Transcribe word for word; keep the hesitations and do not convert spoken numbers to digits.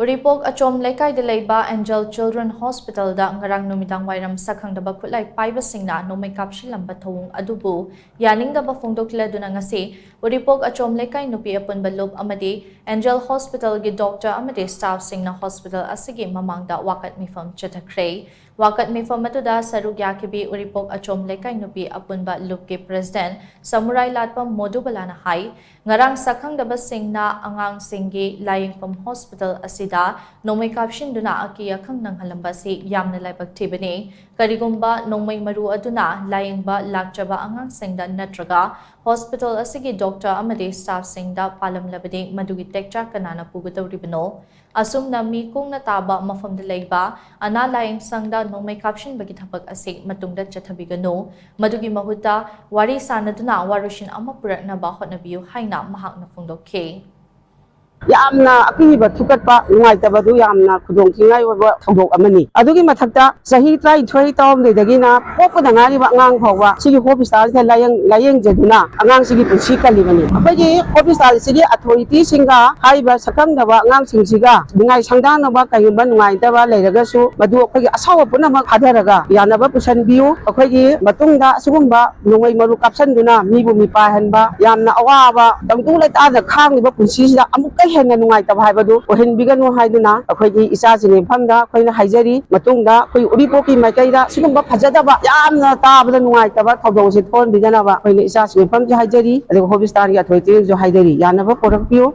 ꯎꯔꯤꯄꯣꯛ ꯑꯆꯣꯝ ꯂꯩꯀꯥꯏꯗ ꯂꯩꯕ Angel Children Hospitalꯗ ꯉꯔꯥꯡ ꯅꯨꯃꯤꯗꯥꯡ ꯋꯥꯏꯔꯝ ꯁꯛꯈꯪꯗꯕ ꯈꯨꯠꯂꯥꯏ ꯄꯥꯏꯕꯁꯤꯡꯅ ꯅꯣꯡꯃꯩ ꯀꯥꯞꯁꯤꯜꯂꯝꯕ ꯊꯧꯑꯣꯡ ꯑꯗꯨꯕꯨ ꯌꯥꯅꯤꯡꯗꯕ ꯐꯣꯡꯗꯣꯛꯂꯗꯨꯅ ꯉꯁꯤ ꯎꯔꯤꯄꯣꯛ ꯑꯆꯣꯝ ꯂꯩꯀꯥꯏ ꯅꯨꯄꯤ ꯑꯄꯨꯟꯕ ꯂꯨꯞ ꯑꯃꯗꯤ Angel Hospitalꯒꯤ doctor ꯑꯃꯗꯤ staffꯁꯤꯡꯅ hospital ꯑꯁꯤꯒꯤ ꯃꯃꯥꯡꯗ ꯋꯥꯀꯠ ꯃꯤꯐꯝ ꯆꯠꯊꯈ꯭ꯔꯦ꯫ ꯋꯥꯀꯠ ꯃꯤꯐꯝ ꯑꯗꯨꯗ ꯁꯔꯨꯛ ꯌꯥꯈꯤꯕꯤ ꯎꯔꯤꯄꯣꯛ ꯑꯆꯣꯝ ꯂꯩꯀꯥꯏ ꯅꯨꯄꯤ ꯑꯄꯨꯟꯕ ꯂꯨꯞꯀꯤ president ꯁꯃꯨꯔꯥꯏ ꯂꯥꯠꯄꯝ ꯃꯣꯗꯨꯕꯂꯥꯅ ꯍꯥꯏ, ꯉꯔꯥꯡ ꯁꯛꯈꯪꯗꯕꯁꯤꯡꯅ ꯑꯉꯥꯡꯁꯤꯡꯒꯤ ꯂꯥꯌꯦꯡꯐꯝ hospital ꯑꯁꯤꯗ ꯅꯣꯡꯃꯩ ꯀꯥꯞꯁꯤꯟꯗꯨꯅ ꯑꯀꯤ ꯑꯈꯪ ꯅꯪꯍꯜꯂꯝꯕ ꯑꯁꯤ ꯌꯥꯝꯅ ꯂꯥꯏꯕꯛ ꯊꯤꯕꯅꯤ꯫ ꯀꯔꯤꯒꯨꯝꯕ ꯅꯣꯡꯃꯩ ꯃꯔꯨ ꯑꯗꯨꯅ ꯂꯥꯌꯦꯡꯕ ꯂꯥꯛꯆꯕ ꯑꯉꯥꯡꯁꯤꯡꯗ ꯅꯠꯇ꯭ꯔꯒ hospital ꯑꯁꯤꯒꯤ doctor ꯑꯃꯗꯤ staffꯁꯤꯡꯗ ꯄꯥꯜꯂꯝꯂꯕꯗꯤ ꯃꯗꯨꯒꯤ ꯇꯦꯛꯆꯥꯛ ꯀꯅꯥꯅ ꯄꯨꯒꯗꯧꯔꯤꯕꯅꯣ? ꯑꯁꯨꯝꯅ ꯃꯤ ꯀꯨꯡꯅ ꯇꯥꯕ ꯃꯐꯝꯗ ꯂꯩꯕ ꯑꯅꯥ ꯂꯥꯌꯦꯡ ꯁꯪꯗ ꯅꯣꯡꯃꯩ ꯀꯥꯞꯁꯤꯟꯕꯒꯤ ꯊꯕꯛ ꯑꯁꯤ ꯃꯇꯨꯡꯗ ꯆꯠꯊꯕꯤꯒꯅꯨ꯫ ꯃꯗꯨꯒꯤ ꯃꯍꯨꯠꯇ ꯋꯥꯔꯤ ꯁꯥꯅꯗꯨꯅ ꯋꯥꯔꯣꯏꯁꯤꯟ ꯑꯃ ꯄꯨꯔꯛꯅꯕ ꯍꯣꯠꯅꯕꯤꯌꯨ ꯍꯥꯏꯅ ꯃꯍꯥꯛꯅ ꯐꯣꯡꯗꯣꯛꯈꯤ꯫ ꯌꯥꯝꯅ ꯑꯀꯤꯕ ꯊꯨꯀꯠꯄ ꯅꯨꯡꯉꯥꯏꯇꯕꯗꯨ ꯌꯥꯝꯅ ꯈꯨꯗꯣꯡ ꯊꯤꯅꯤꯡꯉꯥꯏ ꯑꯣꯏꯕ ꯊꯧꯗꯣꯛ ꯑꯃꯅꯤ꯫ ꯑꯗꯨꯒꯤ ꯃꯊꯛꯇ ꯆꯍꯤ ꯇꯔꯥꯅꯤꯊꯣꯏ ꯇꯔꯥꯍꯨꯝꯗꯣꯏꯗꯒꯤꯅ ꯄꯣꯛꯄꯗ ꯉꯥꯏꯔꯤꯕ ꯑꯉꯥꯡ ꯐꯥꯎꯕ ꯁꯤꯒꯤ hospitalꯁꯤꯗ ꯂꯥꯌꯦꯡ ꯂꯥꯌꯦꯡꯖꯗꯨꯅ ꯑꯉꯥꯡꯁꯤꯒꯤ ꯄꯨꯟꯁꯤ ꯀꯜꯂꯤꯕꯅꯤ꯫ ꯑꯩꯈꯣꯏꯒꯤ hospitalꯁꯤꯒꯤ authorityꯁꯤꯡꯒ ꯍꯥꯏꯔꯤꯕ ꯁꯛꯈꯪꯗꯕ ꯑꯉꯥꯡꯁꯤꯡꯁꯤꯒ ꯅꯤꯡꯉꯥꯏ ꯁꯪꯗꯥꯅꯕ ꯀꯔꯤꯒꯨꯝꯕ ꯅꯨꯡꯉꯥꯏꯇꯕ ꯂꯩꯔꯒꯁꯨ ꯃꯗꯨ ꯑꯩꯈꯣꯏꯒꯤ ꯑꯁꯥꯎꯕ ꯄꯨꯝꯅꯃꯛ ꯊꯥꯗꯔꯒ ꯌꯥꯅꯕ ꯄꯨꯁꯤꯟꯕꯤꯌꯨ꯫ ꯑꯩꯈꯣꯏꯒꯤ ꯃꯇꯨꯡꯗ ꯑꯁꯤꯒꯨꯝꯕ ꯅꯣꯡꯃꯩ ꯃꯔꯨ ꯀꯥꯞꯁꯤꯟꯗꯨꯅ ꯃꯤꯕꯨ ꯃꯤꯄꯥꯏꯍꯟꯕ, ꯌꯥꯝꯅ ꯑꯋꯥꯕ ꯇꯪꯗꯨ ꯂꯩꯇꯥꯗ ꯈꯥꯡꯂꯤꯕ ꯄꯨꯟꯁꯤꯁꯤꯗ ꯑꯃꯨꯛꯀ ꯍꯦꯟꯅ ꯅꯨꯡꯉꯥꯏꯇꯕ ꯍꯥꯏꯕꯗꯨ ꯑꯣꯏꯍꯟꯕꯤꯒꯅꯨ ꯍꯥꯏꯗꯨꯅ ꯑꯩꯈꯣꯏꯒꯤ ꯏꯆꯥꯁꯤꯡꯒꯤ ꯃꯐꯝꯗ ꯑꯩꯈꯣꯏꯅ ꯍꯥꯏꯖꯔꯤ꯫ ꯃꯇꯨꯡꯗ ꯑꯩꯈꯣꯏ ꯎꯔꯤꯄꯣꯛꯀꯤ ꯃꯥꯏꯀꯩꯗ ꯁꯤꯒꯨꯝꯕ ꯐꯖꯗꯕ, ꯌꯥꯝꯅ ꯇꯥꯕꯗ ꯅꯨꯡꯉꯥꯏꯇꯕ ꯊꯧꯗꯣꯛ ꯑꯁꯤ ꯊꯣꯛꯍꯟꯕꯤꯗꯅꯕ ꯑꯩꯈꯣꯏꯅ ꯏꯆꯥꯁꯤꯡꯒꯤ ꯃꯐꯝꯁꯦ ꯍꯥꯏꯖꯔꯤ꯫ ꯑꯗꯨꯒ hospitalꯒꯤ authorityꯗꯁꯨ ꯍꯥꯏꯖꯔꯤ, ꯌꯥꯅꯕ ꯄꯨꯔꯛꯄꯤꯌꯨ꯫